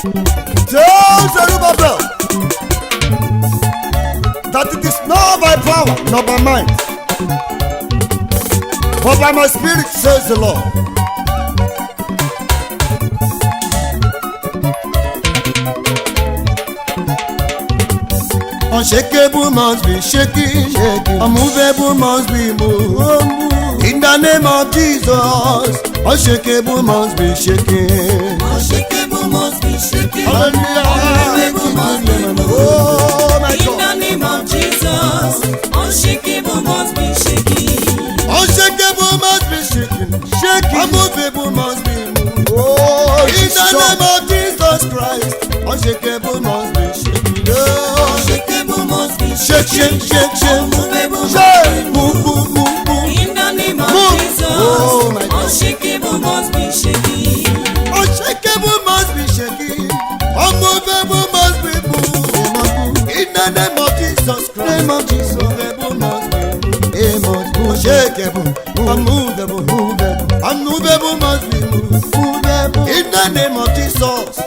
Tell Zerubbabel that it is not by power, nor by might, but by my spirit, says the Lord. Unshakable must be shaken, shaken. Unmovable must be moved. In the name of Jesus, unshakable must be shaken. Unshakable must be shaken. Hallelujah. Unmovable must be moved. Oh my In God. the name of Jesus, unshakable must be shaken. Unshakable must be shaken, shaken. Unmovable must be moved. Oh, in the name of Jesus Christ, unshakable must be shaken. Oh, Unshakable must be shake, shaken. shake, shake, shake. Unmovable must Shake, be move, moved. move, move, move. In the name of Move. Jesus, Oh, my God. unshakable must be shaken. Unshakable must be shaken. Unmovable must be moved. In the name of Jesus Christ. Name of Jesus. Unmovable must be moved. It must move. Unshakable. Unmovable. Movable. Unmovable must be moved. Movable. In the name of Jesus.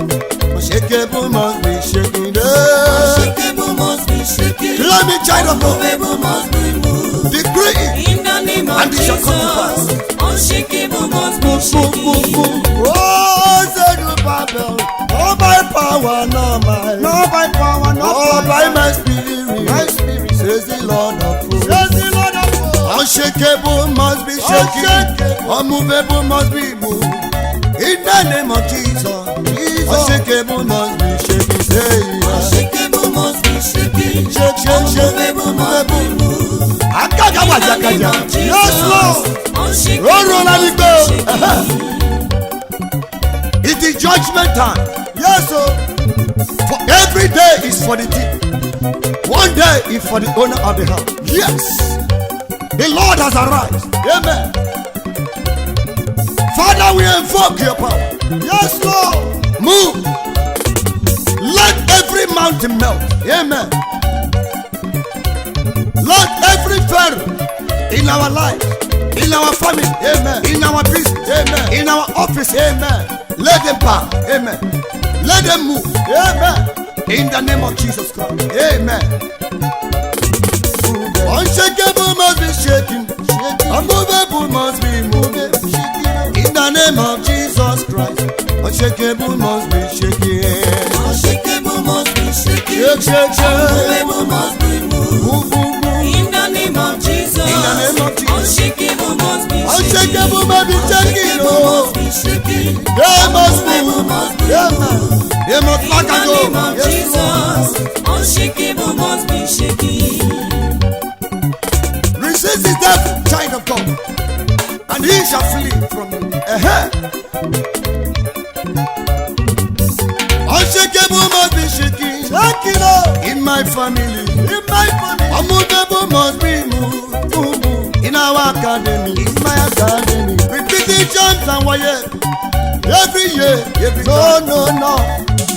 Unshakable must be shaken. Unshakable must be shaken. Let me, child of God. Unmovable must be moved. Decree it. In the name of And it shall come to pass. Jesus, unshakable must be Move, move, move, shaken. move. Oh, Zerubbabel, not by power, nor by, not by power, not by my spirit, my spirit, says the Lord of hosts. Says the Lord of hosts. Unshakable must be shaken, unmovable must be moved. In the name of Jesus, Jesus. Unshakable must be shaken. Say, yeah. Unshakable must be shaken. Shake, shake, shake. Unmovable must be moved. Akagawa In the name jakaja. of Jesus, Yes, Lord. unshakable Rọrùn must láti be gbé o. shaken. It is judgment time. Yes, o. For every day is for the thief. One day is for the owner of the house. Yes. The Lord has arisen. Amen. Father, we invoke your power. Yes, Lord. Move. Let every mountain melt. Amen. Let every pharaoh in our life, in our family, amen, in our business, amen, in our office, amen. Let them bow, amen. Let them move, amen. In the name of Jesus Christ, amen. Unshakable must be shaken, unmovable must be moved. In the name of Jesus Christ, unshakable must be shaken. Unshakable must be shaken. Shake, shake, shake. Unmovable must be moved. Move, move, move. In the name of Jesus, In the name of Jesus. unshakable must be shaken. Unshakable must be shaken, Unshakable oh. must be shaken. They must Unmovable move. must be Yeah, man. moved. They must In pack the and go. name of Yes, Jesus, unshakable must be shaken. Lord. Resist the devil, child of God, and he shall flee from you. Uh-huh. Unshakable must be shaken. Shaken up. In my family. In my family. Unmovable must be moved. Move, move. In our academy. In my academy. Repetitions and wire. Every year. Every no, no, no.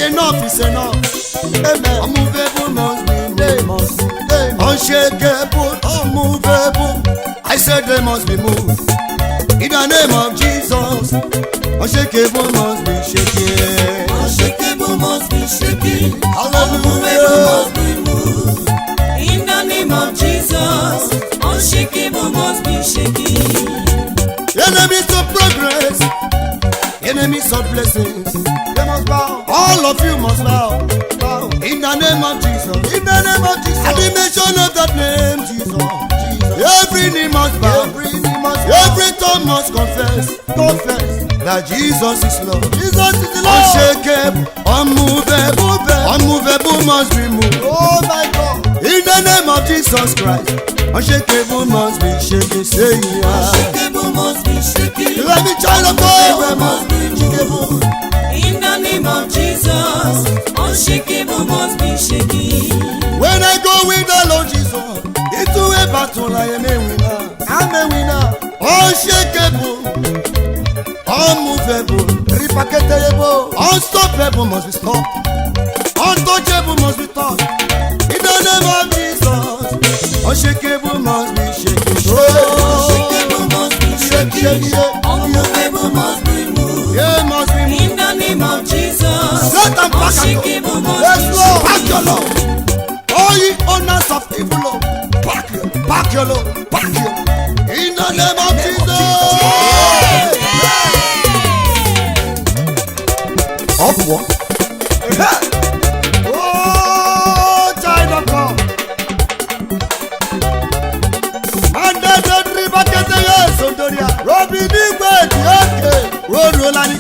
Enough is enough. Amen. Unmovable must be moved. They must. They must. Unshakable, unmovable. I said they must be moved. In the name of Jesus, unshakable must be shaken. Unshakable must be shaken. Hallelujah. Unmovable must be moved. In the name of Jesus, unshakable must be shaken. Enemies of progress, enemies of blessings, they must bow. All of you must bow. Bow. In the name of Jesus. In the name of Jesus. At the mention of that name, Jesus. Jesus. Every knee must bow. Every knee must bow. Every tongue must confess. Confess that Jesus is Lord. Jesus is the Lord. Unshakable, unmovable, unmovable must be moved. Oh my God. In the name of Jesus Christ, unshakable must be shaken. Say yeah. Unshakable must be shaken. Let me child of God. Unmovable must be moved. In the name of Jesus, unshakable must be shaken. When I go with the Lord Jesus into a battle, I am a winner. I'm a winner. Unshakable, unmovable, repacketable, unstoppable must be stopped. Untouchable must be touched. In the name of Jesus, unshakable must be shaken. Oh, Unshakable must be shake, shaken. shake, shake. Unmovable must be moved. Yeah, must be moved. In the name of Jesus, Say Relocate and pack and go. Unshakable must Yes, be Lord. Pack shaken. your load. All ye owners of evil load, pack your load, pack your load. In the name of Jesus. Up one. Oh, child of God. Mandatory bucket, yes, Ondoria. Robin Igwe, the okay. Roll and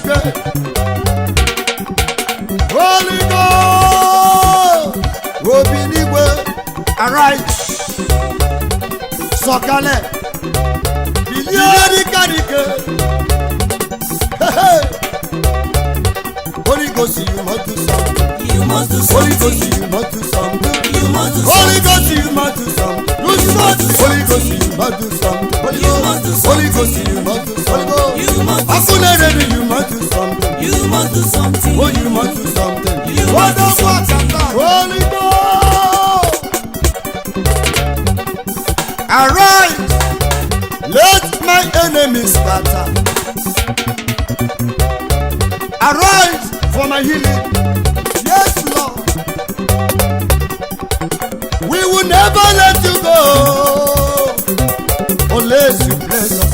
Holy Ghost. Robin Igwe, arise. Sọ̀kalẹ̀. Bilie dike. Hey, hey. Holy Ghost, you must do something. You must do Holy Ghost, something. you must do something. You must do Holy something. Ghost, you must do something. Do You must do something. Holy Ghost, something. you must do something. Holy You must do Ghost, Holy Ghost, something. you must do something. You must do Akunere, you must do something. You must do something. Oh, you must do something. You must do something. Holy Ghost, arise, let my enemies scatter. Arise for my healing. Yes, Lord. We will never let you go unless you bless us.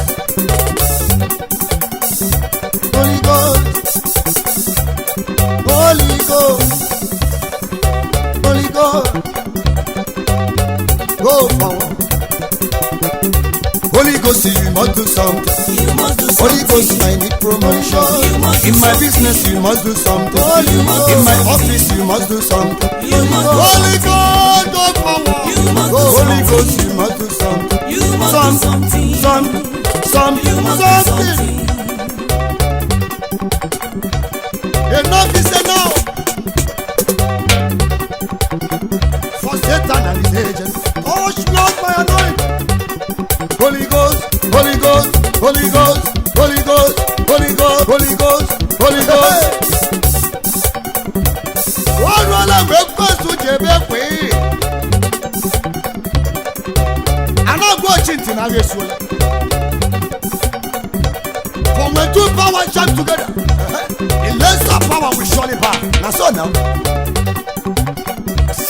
Holy Ghost, Holy Ghost, Holy Ghost, go forward. Holy Ghost, you must do something. You must do Holy Ghost, something. I need promotion. You must do In my something. business, you must do something. You must do In my something. office, you must do something. You must do Holy something. Ghost, go forward. You must do Holy something. Ghost, you must do something. You must do something. Some, You must do something. something. Enough is enough. For Satan and his agents, touch not my anointing. Holy Ghost, Holy Ghost, Holy Ghost, Holy Ghost, Holy Ghost, Holy Ghost, Holy Ghost. Wọ́n rán aláwọ̀ ẹ̀kọ́sù jẹ̀bẹ́ pé. Anágbó ọ̀chịntì náà yẹ sùn. For when two powers jam together, the lesser power will surely bow. Na so now.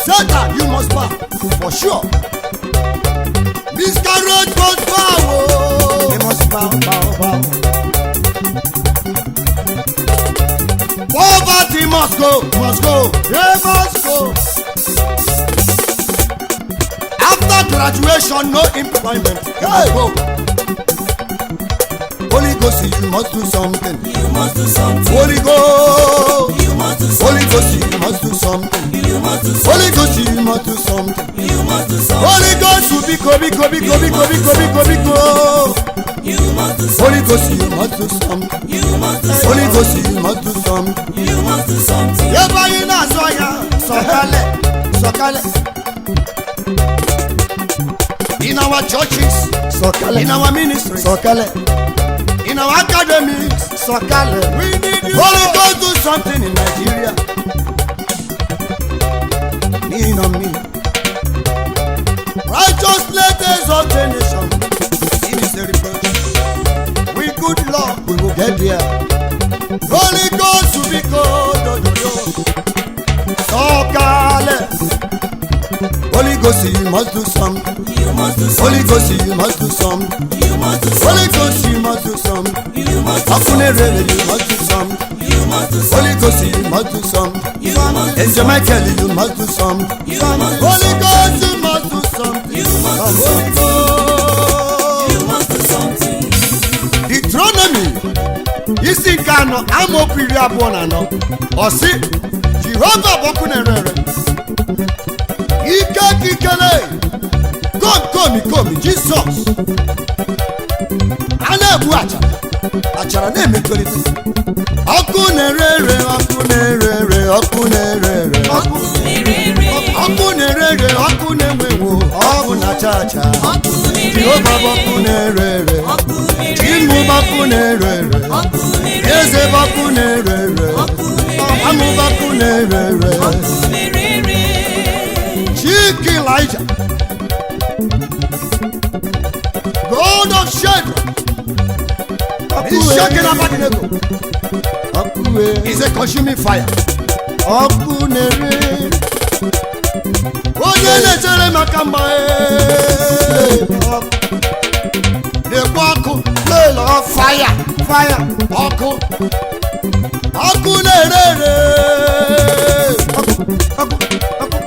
Satan, you must bow for sure. Miscarriage must bow. Oh. They must bow, bow, bow. Poverty must go, must go. They must go. After graduation, no employment. Hey. Go. Holy Ghost, you must do something. You must do something. Holy Ghost, You must do Holy something. Ghost, you must do something. You must do Holy something. Ghost, you must do something. You must do something. Holy Ghost, biko, biko, biko, biko, biko, biko, biko. You must do Holy something. Ghost, you must do something. You must do Holy something. Ghost, you must do something. You must do something. Ebe anyị na-azọ ya, sọkalẹ̀, sọkalẹ̀. In our churches, sọkalẹ̀. In our ministries, sọkalẹ̀. In our academies, sọkalẹ̀. We need you. Holy Ghost, do something in Nigeria. Lean on me. Righteous leaders of the nation. Sin is a reproach. With good luck, we will get there. Holy Ghost will be called. Do, do, do. Sọ̀kalẹ̀. Holy Ghost, you must do something. You must do Holy something. Ghost, you must do something. You must do Holy something. Ghost, you must do something. You must do Akunere, something. you must do something. You must do Holy something. Ghost, you must do something. You must do Angel something. Michael, you must do something. You must do Holy something. Ghost, you must do something. You must do Holy something. Ghost. You must do something. Deuteronomy isi nke anọ amaokwu 24, ọ sị Jehova bụ ọkụ na-ere ere, ike kikere kom komi Jizọs a na-egbu achara achara na-emetolite ọkụ na-ere ere, ọkụ na-ere ere, ọkụ na-ere ere, Ọkụ na-ere ere. ọkụ na-ere ere, ọkụ na-enwe enwo, ọkụ na-acha acha. Ọkụ na-ere Jehova bụ ere. ọkụ na-ere ere. Ọkụ na-ere Chimu ere. bụ ọkụ na-ere ere. Ọkụ na-ere Eze ere. bụ ọkụ na-ere ere. Ọkụ na-ere Amụ ere. bụ ọkụ na-ere ere. Ọkụ na-ere ere. Chike Elijah, God of Shadrach, Meshach and Abednego, is a consuming fire. Ọkụ na-ere. Onye na-echere maka mgba ọkụ. Na-ekwe ọkụ lele fire fire ọkụ. Ọkụ na-ere ere. Ọkụ ọkụ ọkụ.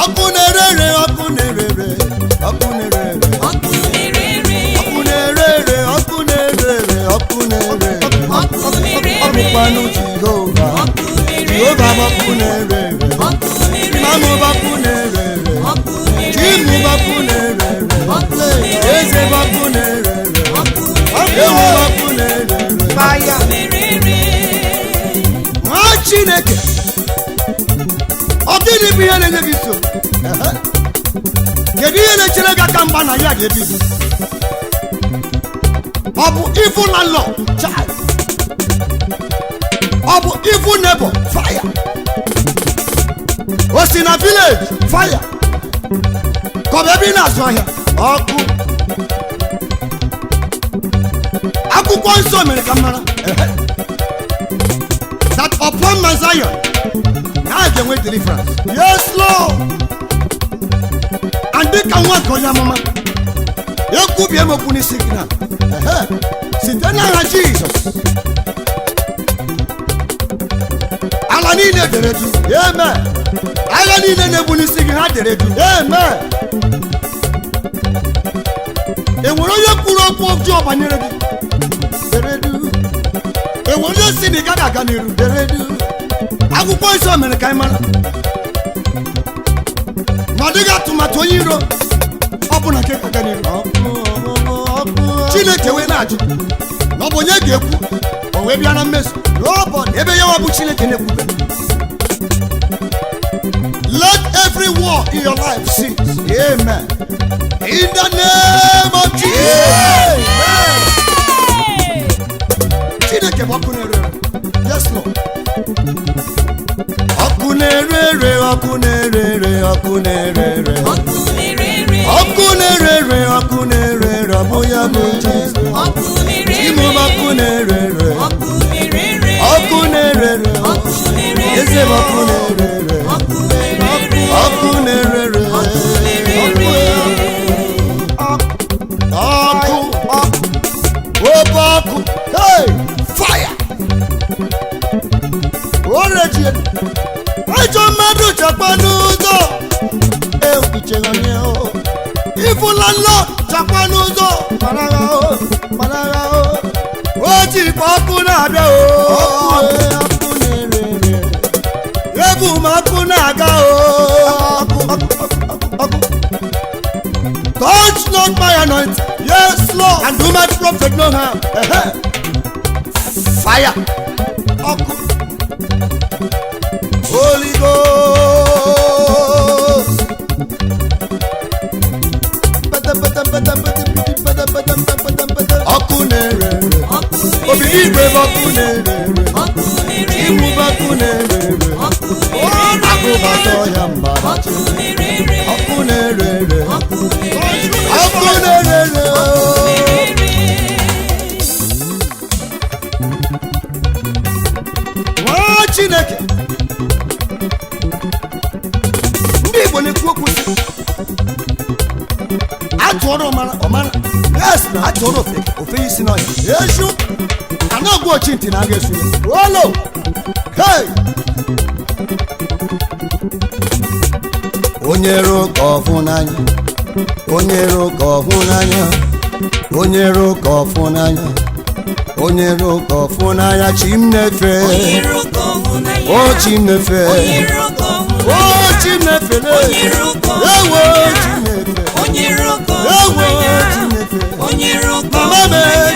Ọkụ na-ere ere, ọkụ na-ere ere, ọkụ na-ere ere. Ọkụ na-ere Ọkụ na-ere ere, ọkụ na-ere ere, ọkụ na-ere ere. Ọkụ na-ere Ọ bụkwanụ Jehova. Ọkụ na-ere Jehova bụ ọkụ na-ere ere. Ọkụ na-ere Mmanụ bụ ọkụ na-ere ere. Ọkụ na-ere Chimu bụ ọkụ na-ere ere. Ọkụ na-ere Eze bụ ọkụ na-ere ere. Ọkụ Ewu bụ ọkụ na-ere ere. na-ere Nwa Chineke, ọ gịnị bụ ihe na-enye gị nsogbu? Ehe. Kedu ihe na-echere gị aka mgba na ya ga-ebibi? Ọ bụ evil landlord, child. Ọ bụ evil neighbor, fire. O si na village, fire. Ka ọ bụ ebe ị na-azụ ahịa, ọkụ. Akwụkwọ nsọ mere ka m mara. Ehe. That upon Mount Zion, now they wait deliverance. Yes, Lord. And they can work on your mama. Ekwubie m okwu n'isi gị na. Ehe. Site n'aha Jizọs. Ala niile dere du. Amen. Agha niile na-egbu n'isi gị ha dere du. Amen. E nwere onye kwuru okwu ọjọọ banyere gị? Dere du. E nwere onye si na ị gaghị aga n'iru? Dere du. Akwụkwọ nsọ mere ka anyị mara na ọ dịghị atụmatụ onye iro ọ bụ na nke ga-aga n'iru. Chineke wee na-ajụ na ọ bụ onye ga-ekwu o wee bịa na mmezu ebe ya nwa bụ Chineke na-ekwube. Let every war in your life cease. Amen. In the name of Jesus. Amen. Chineke bụ ọkụ na-ere ere. Yes, Lord. Ọkụ na-ere ere, ọkụ na-ere ere, ọkụ na-ere ere. Ọkụ na-ere Ọkụ na-ere ere, ọkụ na-ere ere, ọ bụ ya bụ Jizọs. Ọkụ na-ere Ime ọkụ na-ere ere, Ọkụ na-ere ọkụ na-ere ere, Ọkụ na-ere eze bụ ọkụ na-ere ere, Ọkụ na-ere ọkụ na-ere ere, ọkụ, ọkụ, obe ọkụ, hey, fire! O rejie, ajọ mmadụ chakwa n'ụzọ, ekwucheghị o. Ifụla nlọ chakwa n'ụzọ, maragha o, maragha o. O jikwa ọkụ na-abịa o, ọkụ na-ere ere. Ebu m ọkụ na-aga o, ọkụ, ọkụ, ọkụ, ọkụ. Touch not my anointing. Yes, Lord. And do my prophet no harm. Ehe. Fire. Ọkụ. Holy Ghost. Pata, pata, pata, pata, pata, pata, pata, pata. Ọkụ na-ere ere. Ọkụ Obi igwe bụ ọkụ na-ere ere. Ọkụ na-ere Iwu bụ ọkụ na-ere ere. Ọkụ na-ere Agụbatọ ya mba. Ọkụ na-ere Ọkụ na-ere ere. Ọkụ na-ere Ọkụ na-ere ere. Nwa Chineke, ndị Igbo na-ekwu okwu sị, atụọrọ ọmara ọmara, yes, na atụọrọ ofe ofe isi n'ọhịa ezu ana ọgwụ ochi ntị na aga esu ya olo. Hey! Onye rụ ka ọfụ n'anya, onye rụ ka ọfụ n'anya, onye rụ ka ọfụ n'anya, onye rụ ka ọfụ n'anya, chi m na-efe. O chi m na-efe, o chi m na-efe, ewo chi m na-efe, ewo chi m na-efe, mama m chi m na-efe,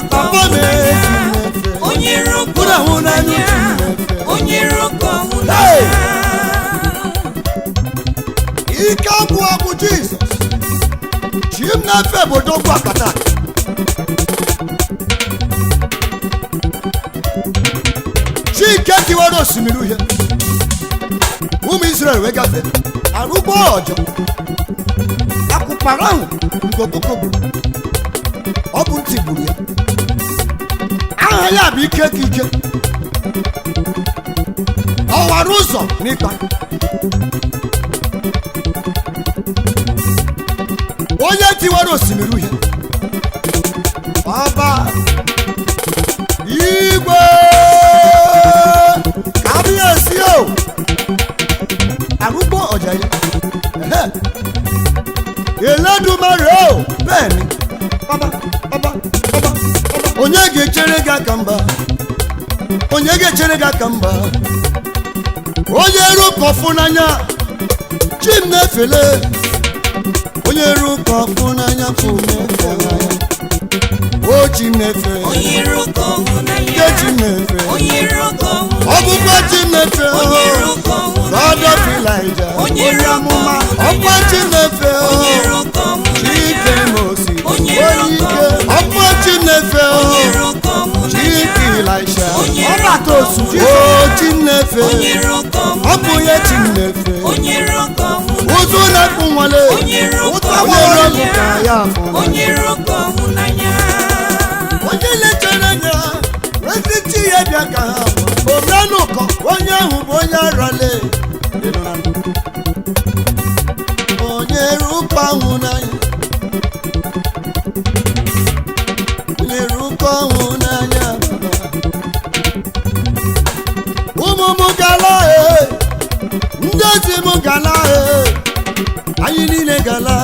papa m chi m na-efe, mụ na hụ n'anya chi m na-efe. Hey! Ike agwụ agwụ Jizọs chi m na-efe bụ odogwu akpata. Chi nke tiwara osimiri uhie, ụmụ Israel wee gafee arụgbo ọjọ akụkpara ahụ nke okpoko gburu, ọ bụ ntị gburu ya. Aha ya bụ ike ka ike. Ọwara ụzọ n'ịkpa. Onye tiwara osimiri uhie. Ọba igwe kábíyèsí o, arúgbó ọjà yìí. Elédùmarè o, bẹ́ẹ̀ ni. Ọba ọba ọba ọba. Onye ga-echere gị aka mba? Onye ga-echere gị aka mba? Onye rụkọfụ n'anya chi m na-efele. Onye rụkọfụ n'anya fụ na-efe n'anya o chi m na-efe. Onye iro ka ọhụ n'anya. Nke chi m na-efe. Onye iro ka ọhụ Ọ bụkwa chi m na-efe. Onye iro ka ọhụ God n'anya. of Elijah. Onye Onye iro ka amụma. ọhụ n'anya. Ọkwa chi m na-efe. Onye iro ka ọhụ Chike n'anya. Mosi. Onye iro Onye ka ike. ọhụ n'anya. Ọkwa chi m na-efe. Onye iro ka ọhụ Chike n'anya. Elisha. Onye iro Ọbata ka osu. ọhụ O chi m na-efe. Onye iro ka ọhụ Ọ bụ ya n'anya. chi m na-efe. Onye iro ka ọhụ n'anya. Ụzụ na-akpụ nwale. Onye iro ka ọhụ Onye iro n'anya. ka ya afọ. Onye iro ka ọhụ n'anya. Onye lechere anya ezi chi ya bịa ka ha bụ omenụkọ. Onye ahụ bụ onye arale. Onye rụkọ ahụ n'anya, onye rụkọ ahụ n'anya. Baba, ụmụ m gala e, ndị ozi m gala e, anyị niile gala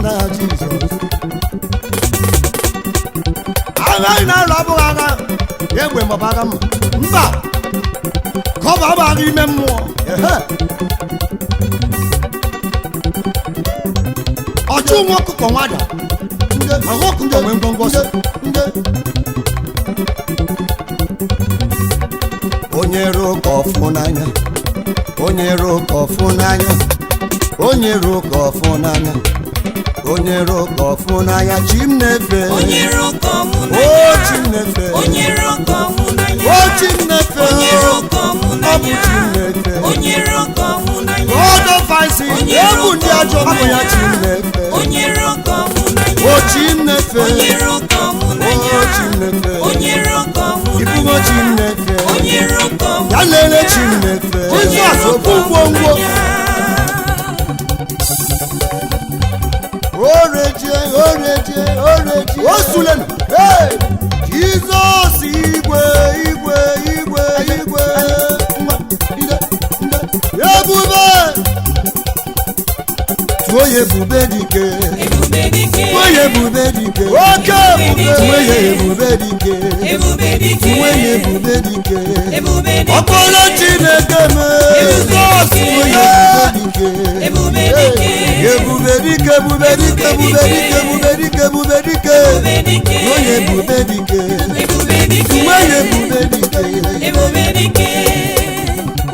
na Jizọs. Agha anyị na-alụ abụghị agha egbe maọbụ agha mma, mba, ka ọ bụ abụ agha ime mmụọ. Ehe. Ọchụ nwa ọkụkọ nwada ma nwa ọkụkọ nwee ngwongwo ọsọ. Onye ruo ka ọfụ n'anya, onye ruo ka ọfụ n'anya, onye ruo ka ọfụ n'anya, onye ruo ka ọfụ n'anya, chi m na-efe. Onye iro ka ọhụ O n'anya. chi m na-efe. Onye iro ka ọhụ n'anya. O chi m na-efe. Onye iro ka ọhụ Ọ bụ n'anya. chi m na-efe. Onye iro ka ọhụ n'anya. God of Isaac, Onye egwu ndị ajọ iro ka ọ bụ ya ọhụ chi m na-efe. Onye iro ka ọhụ n'anya. O chi m na-efe. Onye iro ka ọhụ n'anya. O chi m na-efe. Onye iro ka ọhụ Ibugo chi m n'anya. na-efe. Onye iro ka ọhụ Ya lele chi m na-efe. Onye Jizọs iro okwu ka ọhụ ngwongwo. n'anya. Orejie, orejie, orejie. O sulenu. Hey! Jizọs igwe, igwe, igwe, igwe. Ebube. Tụọ ya ebube dike. Ebube dike. Tụọ ya ebube dike. Oke ebube. Tụọ ya ebube dike. Ebube dike. Tụọ ya ebube dike. Ebube dike. Ọkpọrọ Chineke mee. Jizọs tụọ ya ebube dike. Ebube dike. Ebube dike, ebube dike, ebube dike, ebube dike, ebube dike. Ebube dike. Onye ebube dike. Ebube dike. Uwe ya ebube dike. Ebube dike.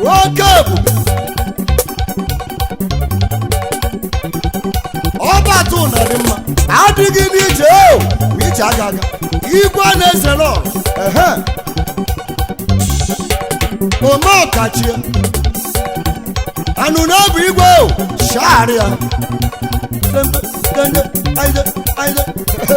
Oke ebube. Ọbatụ na dị mma. Adịghị n'ije o, ma ije aga aga. Igwe na-ezere ọrụ. Ehe. Ome ọkachie. Anụ na-abụ igwe o, shagharịa.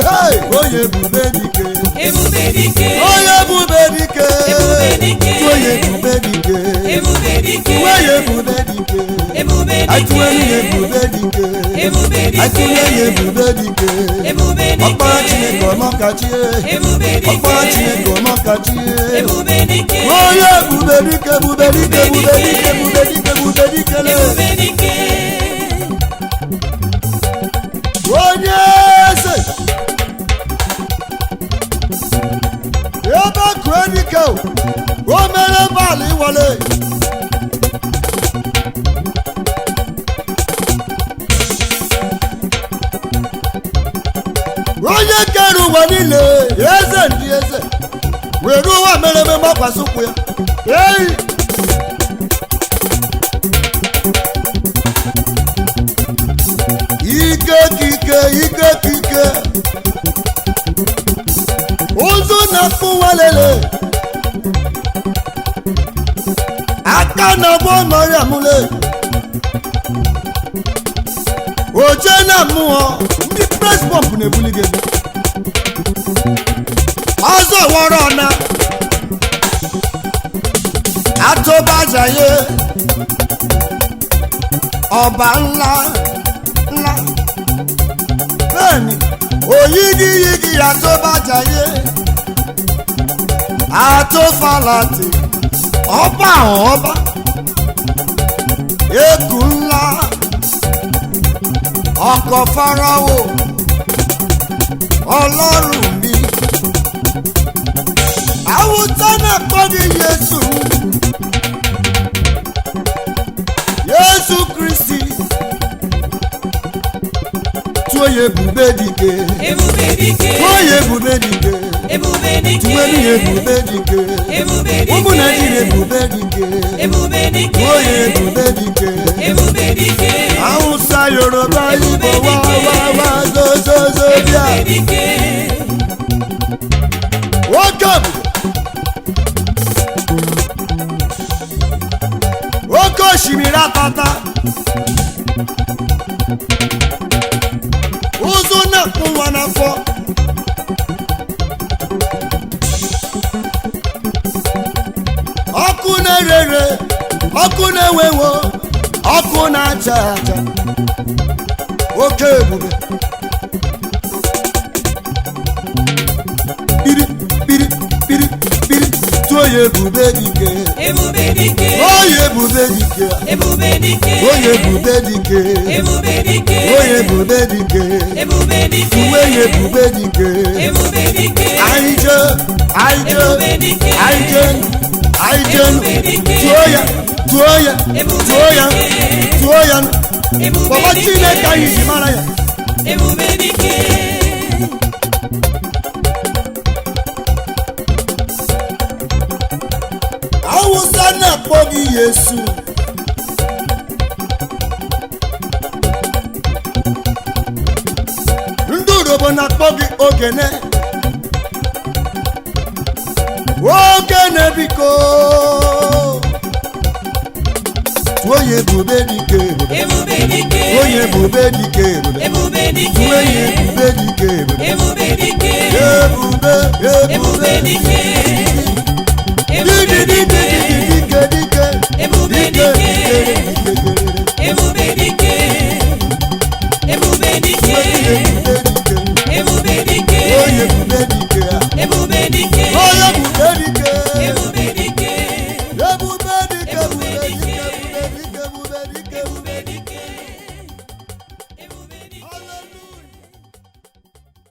Hey, onye ebube dike. Ebube dike. Onye ebube dike. Ebube dike. Onye ebube dike. Ebube dike. Onye ebube dike. Ebube dike. Atụwelu ya ebube dike. Ebube dike. Atụwelu ya ebube dike. Ebube dike. Ọkpara Chineke ọmọkachie. Ebube dike. Ọkpara Chineke ọmọkachie. Ebube dike. Onye ebube dike, ebube dike, ebube dike, ebube dike, ebube dike le. Ebube dike. Onye eze. Ebe kue dike o, o mere bala ịwale. Onye kere ụwa niile, eze ndị eze, were ụwa mere eme mgbakwasị ụkwụ ya. Ei! Ike kike, ike kike, ụzụ na-akpụ nwalele, aka na-agwọ ọrịa mụle, oche na mmụọ ndị pres pọmpụ na-ebuli gị elu. Ọzọ wọrọ ọna. Àtọ́bàjáyé, ọba ńlá ńlá. Bẹ́ẹ̀ni, òyígíyigì àtọ́bàjáyé, àtọ́fàlàtì, ọba àwọn ọba, eku ńlá, ọkọ̀ Fáráò, ọlọ́run mi. Àwùjọ náà kọ́ ní Yéésù, Yéésù Kristi, tí ó yẹ ebube dike, Ebube dike. tí ó yẹ ebube dike, Ebube dike. tí ó yẹ ebube dike, Ebube dike. ụmụ Naijiria ebube dike, Ebube dike. tí ó yẹ ebube dike. Ebube dike. Hausa, Yorùbá, Igbo, wá wá wá, zozozo bíà. Ebube dike. Oke ebube, oke osimiri atata, ụzụ na-akpụ nwa n'afọ, ọkụ na-erere, ọkụ na-ewewo, ọkụ na-acha acha, oke ebube. Kpiri kpiri kpiri kpiri, tụọ ya ebube dike. Ebube dike. Oye ebube dike. Ebube dike. Oye ebube dike. Ebube dike. Oye ebube dike. Ebube dike. Uwe ya ebube dike. Ebube dike. Anyị jee, anyị jee, Ebube dike. anyị jee, anyị jee. Ebube dike. Tụọ ya, tụọ ya, Ebube tụọ ya, dike. tụọ ya. Ebube Baba dike. Chineke anyị ji mara ya. Ebube dike. Awụsa na-akpọ gị Yesu. Ndị Urobo na-akpọ gị Ogene. Ogene biko. Tụọ ya ebube dike ebube. Ebube dike. Tụọ ya ebube dike ebube. Ebube dike. Tụọ ya ebube dike ebube.